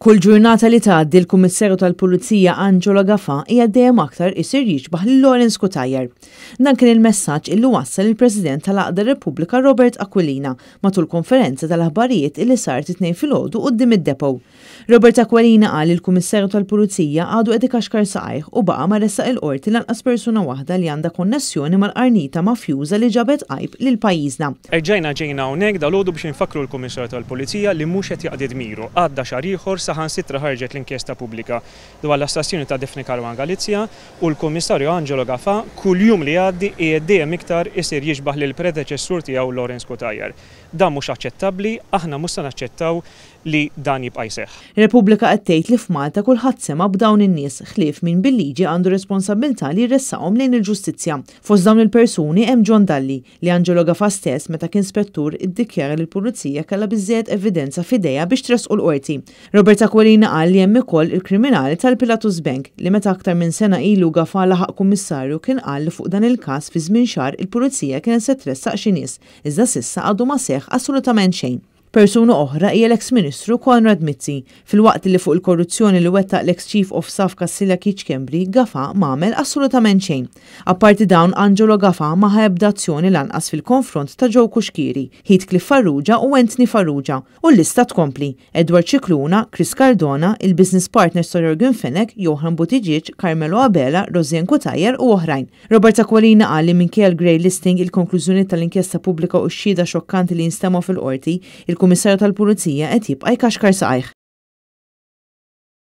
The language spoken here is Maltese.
Kull ġurnata li tgħaddi l-Kummissarju tal-Pulizija Angelo Gafà qiegħed dejjem aktar isir jixbah lil Lawrence Cutajar. Dan kien il-messaġġ illi wassal il-President tal-Għaqda Repubblika Robert Aquilina matul konferenza tal-aħbarijiet illi saret it-Tnejn filgħodu quddiem id-Depot. Robert Aquilina qal li l-Kummissarju tal-Pulizija għadu qed ikaxkar saqajh u baqa' ma ressaq il-Qorti lanqas persuna waħda li għandha konnessjoni mal-qarnita mafjuża li ġabet għajb lil pajjiżna. Erġajna ġejna hawnhekk dalgħodu biex infakkru lill-Kummissarju tal-Pulizija li mhux qed jaqdi dmiru. Għadda xahar ieħor, saħansitra ħarġet l-inkjesta pubblika dwar l-assassinju ta' Daphne Caruana Galizia u l-Kummissarju Angelo Gafà kull jum li jgħaddi qiegħed dejjem iktar isir jixbah lill-predeċessur tiegħu Lawrence Cutajar. Dan mhux aċċettabbli, aħna mhux se naċċettaw li dan jibqa' jseħħ. Repubblika qed tgħid li f'Malta kulħadd sema' b'dawn in-nies, ħlief min bil-liġi għandu responsabbiltà li jressaqhom lejn il-ġustizzja. Fost dawn il-persuni hemm John Dalli, li Angelo Gafà stess meta kien spettur iddikjara li l-Pulizija kellha biżżejjed evidenza f'idejha biex tressqu l-Qorti. Robert Aquilina qal li hemm ukoll il-kriminali tal-Pilatus Bank, li meta aktar minn sena ilu Gafà laħaq Kummissarju kien qal li fuq dan il-każ fi żmien xahar il-Pulizija kienet se tressaq xi nies, iżda s'issa għadu ma seħħ assolutament xejn. Persuna oħra hija l-eks Ministru Konrad Mizzi, filwaqt li fuq il-korruzzjoni li wettaq l-eks Chief of Staff Kastilja Keith Schembri, Gafà m'għamel assolutament xejn. Apparti dawn, Angelo Gafà ma ħa ebda azzjoni lanqas fil-konfront ta' Joe Cuschieri, Heathcliff Farrugia u Anthony Farrugia. U l-lista tkompli, Edward Scicluna, Chris Cardona, il-business partners ta' Yorgen Fenech, Johann Buttigieg, Carmelo Abela, Rosianne Cutajar u oħrajn. Robert Aquilina qal li minkejja l-grey listing, il-konklużjonijiet tal-inkjesta pubblika u x-xhieda xokkanti li jinstemgħu fil-Qorti, il-Kummissarju tal-Pulizija qed jibqa' jkaxkar saqajh.